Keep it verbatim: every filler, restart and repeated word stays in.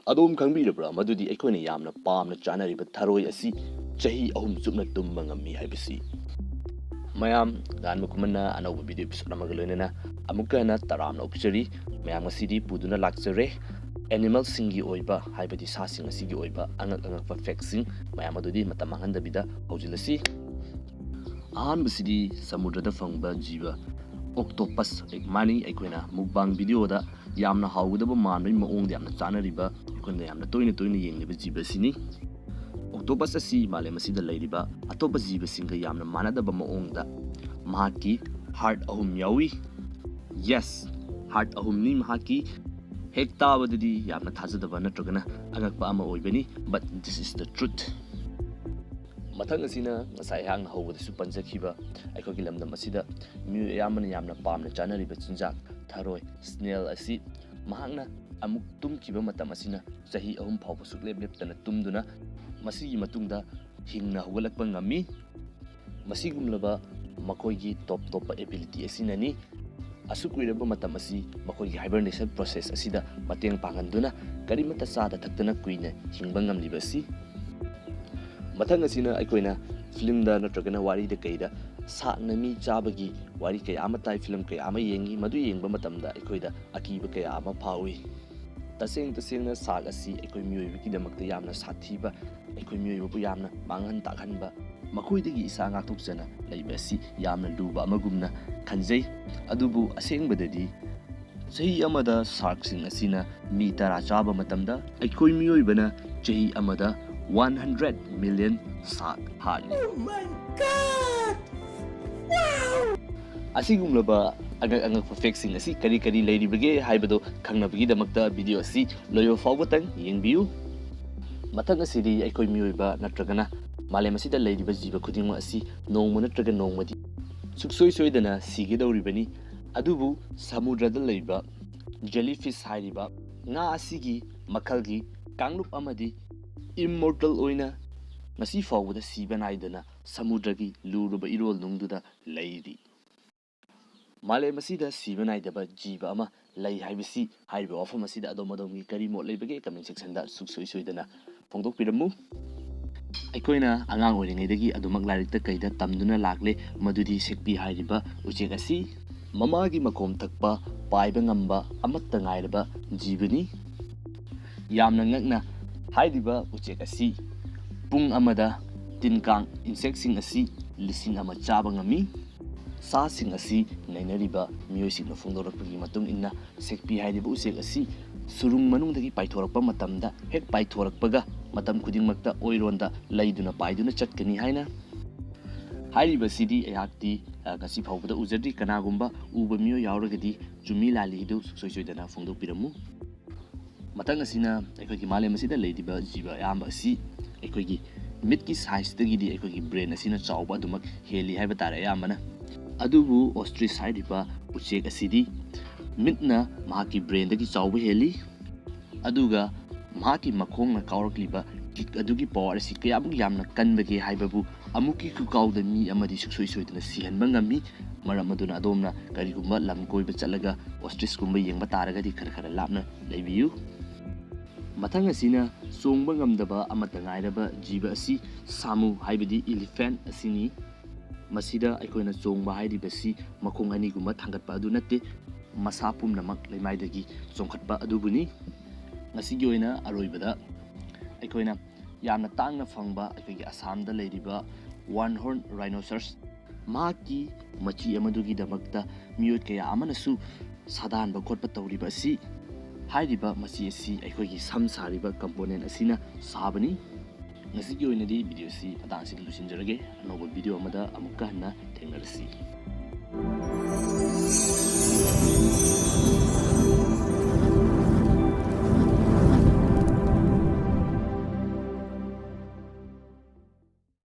ꯑꯗꯣꯝ ꯈꯪꯕꯤꯔꯕ꯭ꯔꯥ ꯃꯗꯨꯗꯤ ꯑꯩꯈꯣꯏꯅ ꯌꯥꯝꯅ ꯄꯥꯝꯅ ꯆꯥꯅꯔꯤꯕ ꯊꯔꯣꯏ ꯑꯁꯤ ꯆꯍꯤ ꯑꯍꯨꯝ ꯆꯨꯞꯅ ꯇꯨꯝꯕ ꯉꯝꯃꯤ ꯍꯥꯏꯕꯁꯤ? ꯃꯌꯥꯝ, ꯅꯍꯥꯟ ꯃꯈꯨꯝꯅ ꯑꯅꯧꯕ ꯚꯤꯗꯤꯑꯣ ꯑꯦꯄꯤꯁꯣꯗ ꯑꯃꯒ ꯂꯣꯏꯅꯅ ꯑꯃꯨꯛꯀ ꯍꯟꯅ ꯇꯔꯥꯝꯅ ꯑꯣꯛꯆꯔꯤ꯫ ꯃꯌꯥꯝ ꯉꯁꯤꯗꯤ ꯄꯨꯗꯨꯅ ꯂꯥꯛꯆꯔꯦ ꯑꯦꯅꯤꯃꯦꯜꯁꯤꯡꯒꯤ ꯑꯣꯏꯕ, ꯍꯥꯏꯕꯗꯤ ꯁꯥꯁꯤꯡ ꯑꯁꯤꯒꯤ ꯑꯣꯏꯕ ꯑꯉꯛ ꯑꯉꯛꯄ ꯐꯦꯛꯁꯤꯡ꯫ ꯃꯌꯥꯝ ꯑꯗꯨꯗꯤ ꯃꯇꯝ ꯃꯥꯡꯍꯟꯗꯕꯤꯗ ꯍꯧꯖꯤꯜꯂꯁꯤ꯫ ꯑꯍꯥꯟꯕꯁꯤꯗꯤ ꯁꯃꯨꯗ꯭ꯔꯗ ꯐꯪꯕ ꯖꯤꯕ ꯑꯣꯛꯇꯣꯄꯁ꯫ ꯃꯥꯅꯤ, ꯑꯩꯈꯣꯏꯅ ꯃꯨꯛꯕꯥꯡ ꯚꯤꯗꯤꯑꯣꯗ ꯌꯥꯝꯅ ꯍꯥꯎꯒꯗꯕ ꯃꯥꯟꯕꯒꯤ ꯃꯑꯣꯡꯗ ꯌꯥꯝꯅ ꯆꯥꯅꯔꯤꯕ, ꯑꯩꯈꯣꯏꯅ ꯌꯥꯝꯅ ꯇꯣꯏꯅ ꯇꯣꯏꯅ ꯌꯦꯡꯂꯤꯕ ꯖꯤꯕ ꯑꯁꯤꯅꯤ꯫ ꯑꯣꯛꯇꯣꯄꯁ ꯑꯁꯤ ꯃꯥꯂꯦꯝ ꯑꯁꯤꯗ ꯂꯩꯔꯤꯕ ꯑꯇꯣꯞꯄ ꯖꯤꯕꯁꯤꯡꯒ ꯌꯥꯝꯅ ꯃꯥꯟꯅꯗꯕ ꯃꯑꯣꯡꯗ ꯃꯍꯥꯛꯀꯤ ꯍꯥꯔꯠ ꯑꯍꯨꯝ ꯌꯥꯎꯏ꯫ ꯌꯦꯁ, ꯍꯥꯔꯠ ꯑꯍꯨꯝꯅꯤ ꯃꯍꯥꯛꯀꯤ꯫ ꯍꯦꯛ ꯇꯥꯕꯗꯗꯤ ꯌꯥꯝꯅ ꯊꯥꯖꯗꯕ ꯅꯠꯇ꯭ꯔꯒꯅ ꯑꯉꯛꯄ ꯑꯃ ꯑꯣꯏꯕꯅꯤ, but this is the truth꯫ ꯃꯊꯪ ꯑꯁꯤꯅ ꯉꯁꯥꯏ ꯑꯩꯍꯥꯛꯅ ꯍꯧꯕꯗꯁꯨ ꯄꯟꯖꯈꯤꯕ ꯑꯩꯈꯣꯏꯒꯤ ꯂꯝꯗꯝ ꯑꯁꯤꯗ ꯃꯤꯑꯣꯏ ꯑꯌꯥꯝꯕꯅ ꯌꯥꯝꯅ ꯄꯥꯝꯅ ꯆꯥꯅꯔꯤꯕ ꯆꯤꯟꯖꯥꯛ ꯊꯔꯣꯏ, ꯁ꯭ꯅꯦꯜ ꯑꯁꯤ ꯃꯍꯥꯛꯅ ꯑꯃꯨꯛ ꯇꯨꯝꯈꯤꯕ ꯃꯇꯝ ꯑꯁꯤꯅ ꯆꯍꯤ ꯑꯍꯨꯝ ꯐꯥꯎꯕ ꯁꯨꯛꯂꯦꯞ ꯂꯦꯞꯇꯅ ꯇꯨꯝꯗꯨꯅ ꯃꯁꯤꯒꯤ ꯃꯇꯨꯡꯗ ꯍꯤꯡꯅ ꯍꯧꯒꯠꯂꯛꯄ ꯉꯝꯃꯤ꯫ ꯃꯁꯤꯒꯨꯝꯂꯕ ꯃꯈꯣꯏꯒꯤ ꯇꯣꯞ ꯇꯣꯞꯄ ꯑꯦꯕꯤꯂꯤꯇꯤ ꯑꯁꯤꯅꯅꯤ꯫ ꯑꯁꯨꯛ ꯀꯨꯏꯔꯕ ꯃꯇꯝ ꯑꯁꯤ ꯃꯈꯣꯏꯒꯤ ꯍꯥꯏꯕꯔꯅꯦꯁꯟ ꯄ꯭ꯔꯣꯁꯦꯁ ꯑꯁꯤꯗ ꯃꯇꯦꯡ ꯄꯥꯡꯍꯟꯗꯨꯅ ꯀꯔꯤꯃꯠꯇ ꯆꯥꯗ ꯊꯛꯇꯅ ꯀꯨꯏꯅ ꯍꯤꯡꯕ ꯉꯝꯂꯤꯕ ꯑꯁꯤ꯫ ꯃꯊꯪ ꯑꯁꯤꯅ ꯑꯩꯈꯣꯏꯅ ꯐꯤꯂꯝꯗ ꯅꯠꯇ꯭ꯔꯒꯅ ꯋꯥꯔꯤꯗ ꯀꯩꯗ ꯁꯥꯛꯅ ꯃꯤ ꯆꯥꯕꯒꯤ ꯋꯥꯔꯤ ꯀꯌꯥ ꯑꯃ ꯇꯥꯏ, ꯐꯤꯂꯝ ꯀꯌꯥ ꯑꯃ ꯌꯦꯡꯉꯤ꯫ ꯃꯗꯨ ꯌꯦꯡꯕ ꯃꯇꯝꯗ ꯑꯩꯈꯣꯏꯗ ꯑꯀꯤꯕ ꯀꯌꯥ ꯑꯃ ꯐꯥꯎꯏ꯫ ꯇꯁꯦꯡ ꯇꯁꯦꯡꯅ ꯁꯥꯛ ꯑꯁꯤ ꯑꯩꯈꯣꯏ ꯃꯤꯑꯣꯏꯕꯒꯤꯗꯃꯛꯇ ꯌꯥꯝꯅ ꯁꯥꯊꯤꯕ, ꯑꯩꯈꯣꯏ ꯃꯤꯑꯣꯏꯕꯕꯨ ꯌꯥꯝꯅ ꯃꯥꯡꯍꯟ ꯇꯥꯛꯍꯟꯕ, ꯃꯈꯣꯏꯗꯒꯤ ꯏꯁꯥ ꯉꯥꯛꯊꯣꯛꯆꯅ ꯂꯩꯕ ꯑꯁꯤ ꯌꯥꯝꯅ ꯂꯨꯕ ꯑꯃꯒꯨꯝꯅ ꯈꯟꯖꯩ꯫ ꯑꯗꯨꯕꯨ ꯑꯁꯦꯡꯕꯗꯗꯤ ꯆꯍꯤ ꯑꯃꯗ ꯁꯥꯔꯛꯁꯤꯡ ꯑꯁꯤꯅ ꯃꯤ ꯇꯔꯥ ꯆꯥꯕ ꯃꯇꯝꯗ ꯑꯩꯈꯣꯏ ꯃꯤꯑꯣꯏꯕꯅ ꯆꯍꯤ ꯑꯃꯗ ꯋꯥꯟ ꯍꯟꯗ꯭ꯔꯦꯠ ꯃꯤꯂꯤꯌꯟ ꯁꯥꯛ ꯍꯥꯠꯂꯤ꯫ ꯑꯁꯤꯒꯨꯝꯂꯕ ꯑꯉꯛ ꯑꯉꯛꯄ ꯐꯦꯛꯁꯤꯡ ꯑꯁꯤ ꯀꯔꯤ ꯀꯔꯤ ꯂꯩꯔꯤꯕꯒꯦ ꯍꯥꯏꯕꯗꯨ ꯈꯪꯅꯕꯒꯤꯗꯃꯛꯇ ꯚꯤꯗꯤꯑꯣ ꯑꯁꯤ ꯂꯣꯏꯕ ꯐꯥꯎꯕꯇꯪ ꯌꯦꯡꯕꯤꯌꯨ꯫ ꯃꯊꯪ ꯑꯁꯤꯗꯤ ꯑꯩꯈꯣꯏ ꯃꯤꯑꯣꯏꯕ ꯅꯠꯇ꯭ꯔꯒꯅ ꯃꯥꯂꯦꯝ ꯑꯁꯤꯗ ꯂꯩꯔꯤꯕ ꯖꯤꯕ ꯈꯨꯗꯤꯡꯃꯛ ꯑꯁꯤ ꯅꯣꯡꯃ ꯅꯠꯇ꯭ꯔꯒ ꯅꯣꯡꯃꯗꯤ ꯁꯨꯛꯁꯣꯏ ꯁꯣꯏꯗꯅ ꯁꯤꯒꯗꯧꯔꯤꯕꯅꯤ꯫ ꯑꯗꯨꯕꯨ ꯁꯃꯨꯗ꯭ꯔꯗ ꯂꯩꯕ ꯖꯦꯂꯤꯐꯤꯁ ꯍꯥꯏꯔꯤꯕ ꯉꯥ ꯑꯁꯤꯒꯤ ꯃꯈꯜꯒꯤ ꯀꯥꯡꯂꯨꯞ ꯑꯃꯗꯤ ꯏꯝꯃꯣꯔꯇꯦꯜ ꯑꯣꯏꯅ ꯉꯁꯤ ꯐꯥꯎꯕꯗ ꯁꯤꯕ ꯅꯥꯏꯗꯅ ꯁꯃꯨꯗ꯭ꯔꯒꯤ ꯂꯨꯔꯕ ꯏꯔꯣꯜꯅꯨꯡꯗꯨꯗ ꯂꯩꯔꯤ꯫ ꯃꯥꯂꯦꯝ ꯑꯁꯤꯗ ꯁꯤꯕ ꯅꯥꯏꯗꯕ ꯖꯤꯕ ꯑꯃ ꯂꯩ ꯍꯥꯏꯕꯁꯤ, ꯍꯥꯏꯔꯤꯕ ꯋꯥꯐꯝ ꯑꯁꯤꯗ ꯑꯗꯣꯝ ꯑꯗꯣꯝꯒꯤ ꯀꯔꯤ ꯃꯣꯠ ꯂꯩꯕꯒꯦ? Comment section ꯗ ꯁꯨꯡꯁꯣꯏ ꯁꯣꯏꯗꯅ ꯐꯣꯡꯗꯣꯛꯄꯤꯔꯝꯃꯨ꯫ ꯑꯩꯈꯣꯏꯅ ꯑꯉꯥꯡ ꯑꯣꯏꯔꯤꯉꯩꯗꯒꯤ ꯑꯗꯨꯃꯛ ꯂꯥꯏꯔꯤꯛꯇ ꯀꯩꯗ ꯇꯝꯗꯨꯅ ꯂꯥꯛꯂꯦ, ꯃꯗꯨꯗꯤ ꯁꯦꯛꯄꯤ ꯍꯥꯏꯔꯤꯕ ꯎꯆꯦꯛ ꯑꯁꯤ ꯃꯃꯥꯒꯤ ꯃꯈꯣꯝ ꯊꯛꯄ ꯄꯥꯏꯕ ꯉꯝꯕ ꯑꯃꯠꯇ ꯉꯥꯏꯔꯕ ꯖꯤꯕꯅꯤ꯫ ꯌꯥꯝꯅ ꯉꯛꯅ, ꯍꯥꯏꯔꯤꯕ ꯎꯆꯦꯛ ꯑꯁꯤ ꯄꯨꯡ ꯑꯃꯗ ꯇꯤꯟ ꯀꯥꯡ, insect ꯁꯤꯡ ꯑꯁꯤ ꯂꯤꯁꯤꯡ ꯑꯃ ꯆꯥꯕ ꯉꯝꯃꯤ꯫ ꯁꯥꯁꯤꯡ ꯑꯁꯤ ꯅꯩꯅꯔꯤꯕ ꯃꯤꯑꯣꯏꯁꯤꯡꯅ ꯐꯣꯡꯗꯣꯔꯛꯄꯒꯤ ꯃꯇꯨꯡ ꯏꯟꯅ, ꯁꯦꯛꯄꯤ ꯍꯥꯏꯔꯤꯕ ꯎꯆꯦꯛ ꯑꯁꯤ ꯁꯨꯔꯨꯡ ꯃꯅꯨꯡꯗꯒꯤ ꯄꯥꯏꯊꯣꯔꯛꯄ ꯃꯇꯝꯗ, ꯍꯦꯛ ꯄꯥꯏꯊꯣꯔꯛꯄꯒ ꯃꯇꯝ ꯈꯨꯗꯤꯡꯃꯛꯇ ꯑꯣꯏꯔꯣꯟꯗ ꯂꯩꯗꯨꯅ ꯄꯥꯏꯗꯨꯅ ꯆꯠꯀꯅꯤ ꯍꯥꯏꯅ꯫ ꯍꯥꯏꯔꯤꯕꯁꯤꯗꯤ ꯑꯩꯍꯥꯛꯇꯤ, ꯑ, ꯉꯁꯤ ꯐꯥꯎꯕꯗ ꯎꯖꯗ꯭ꯔꯤ꯫ ꯀꯅꯥꯒꯨꯝꯕ ꯎꯕ ꯃꯤꯑꯣꯏ ꯌꯥꯎꯔꯒꯗꯤ ꯆꯨꯝꯃꯤ ꯂꯥꯜꯂꯤ ꯑꯗꯨ ꯁꯨꯡꯁꯣꯏ ꯁꯣꯏꯗꯅ ꯐꯣꯡꯗꯣꯛꯄꯤꯔꯝꯃꯨ꯫ ꯃꯊꯪ ꯑꯁꯤꯅ ꯑꯩꯈꯣꯏꯒꯤ ꯃꯥꯂꯦꯝ ꯑꯁꯤꯗ ꯂꯩꯔꯤꯕ ꯖꯤꯕ ꯑꯌꯥꯝꯕ ꯑꯁꯤ ꯑꯩꯈꯣꯏꯒꯤ ꯃꯤꯠꯀꯤ size ꯇꯒꯤꯗꯤ ꯑꯩꯈꯣꯏꯒꯤ brain ꯑꯁꯤꯅ ꯆꯥꯎꯕ ꯑꯗꯨꯃꯛ ꯍꯦꯜꯂꯤ ꯍꯥꯏꯕ ꯇꯥꯔꯦ ꯑꯌꯥꯝꯕꯅ꯫ ꯑꯗꯨꯕꯨ ostrich ꯍꯥꯏꯔꯤꯕ ꯎꯆꯦꯛ ꯑꯁꯤꯗꯤ ꯃꯤꯠꯅ ꯃꯍꯥꯛꯀꯤ brain ꯗꯒꯤ ꯆꯥꯎꯕ ꯍꯦꯜꯂꯤ꯫ ꯑꯗꯨꯒ ꯃꯍꯥꯛꯀꯤ ꯃꯈꯣꯡꯅ ꯀꯥꯎꯔꯛꯂꯤꯕ kick ꯑꯗꯨꯒꯤ power ꯑꯁꯤ ꯀꯌꯥꯃꯨꯛ ꯌꯥꯝꯅ ꯀꯟꯕꯒꯦ ꯍꯥꯏꯕꯕꯨ ꯑꯃꯨꯛꯀꯤ ꯈꯨꯀꯥꯎꯗ ꯃꯤ ꯑꯃꯗꯤ ꯁꯨꯡꯁꯣꯏ ꯁꯣꯏꯗꯅ ꯁꯤꯍꯟꯕ ꯉꯝꯃꯤ꯫ ꯃꯔꯝ ꯑꯗꯨꯅ ꯑꯗꯣꯝꯅ ꯀꯔꯤꯒꯨꯝꯕ ꯂꯝ ꯀꯣꯏꯕ ꯆꯠꯂꯒ ostrich ꯀꯨꯝꯕ ꯌꯦꯡꯕ ꯇꯥꯔꯒꯗꯤ ꯈꯔ ꯈꯔ ꯂꯥꯞꯅ ꯂꯩꯕꯤꯌꯨ꯫ ꯃꯊꯪ ꯑꯁꯤꯅ ꯆꯣꯡꯕ ꯉꯝꯗꯕ ꯑꯃꯠꯇ ꯉꯥꯏꯔꯕ ꯖꯤꯕ ꯑꯁꯤ ꯁꯥꯃꯨ ꯍꯥꯏꯕꯗꯤ elephant ꯑꯁꯤꯅꯤ꯫ ꯃꯁꯤꯗ ꯑꯩꯈꯣꯏꯅ ꯆꯣꯡꯕ ꯍꯥꯏꯔꯤꯕꯁꯤ ꯃꯈꯣꯡ ꯑꯅꯤꯒꯨꯝꯕ ꯊꯥꯡꯒꯠꯄ ꯑꯗꯨ ꯅꯠꯇꯦ, ꯃꯁꯥ ꯄꯨꯝꯅꯃꯛ ꯂꯩꯃꯥꯏꯗꯒꯤ ꯆꯣꯡꯈꯠꯄ ꯑꯗꯨꯕꯨꯅꯤ꯫ ꯉꯁꯤꯒꯤ ꯑꯣꯏꯅ ꯑꯔꯣꯏꯕꯗ ꯑꯩꯈꯣꯏꯅ ꯌꯥꯝꯅ ꯇꯥꯡꯅ ꯐꯪꯕ ꯑꯩꯈꯣꯏꯒꯤ ꯑꯁꯥꯝꯗ ꯂꯩꯔꯤꯕ one horn rhinoceros, ꯃꯍꯥꯛꯀꯤ ꯃꯆꯤ ꯑꯃꯗꯨꯒꯤꯗꯃꯛꯇ ꯃꯤꯑꯣꯏ ꯀꯌꯥ ꯑꯃꯅꯁꯨ ꯁꯥꯗꯥꯟꯕ ꯈꯣꯠꯄ ꯇꯧꯔꯤꯕ ꯑꯁꯤ, ꯍꯥꯏꯔꯤꯕ ꯃꯆꯤ ꯑꯁꯤ ꯑꯩꯈꯣꯏꯒꯤ ꯁꯝ ꯁꯥꯔꯤꯕ component ꯑꯁꯤꯅ ꯁꯥꯕꯅꯤ꯫ ꯉꯁꯤꯒꯤ ꯑꯣꯏꯅꯗꯤ video ꯑꯁꯤ ꯃꯇꯥꯡ ꯑꯁꯤꯗ ꯂꯣꯏꯁꯤꯟꯖꯔꯒꯦ꯫ ꯑꯅꯧꯕ video ꯑꯃꯗ ꯑꯃꯨꯛꯀ ꯍꯟꯅ ꯊꯦꯡꯅꯔꯁꯤ꯫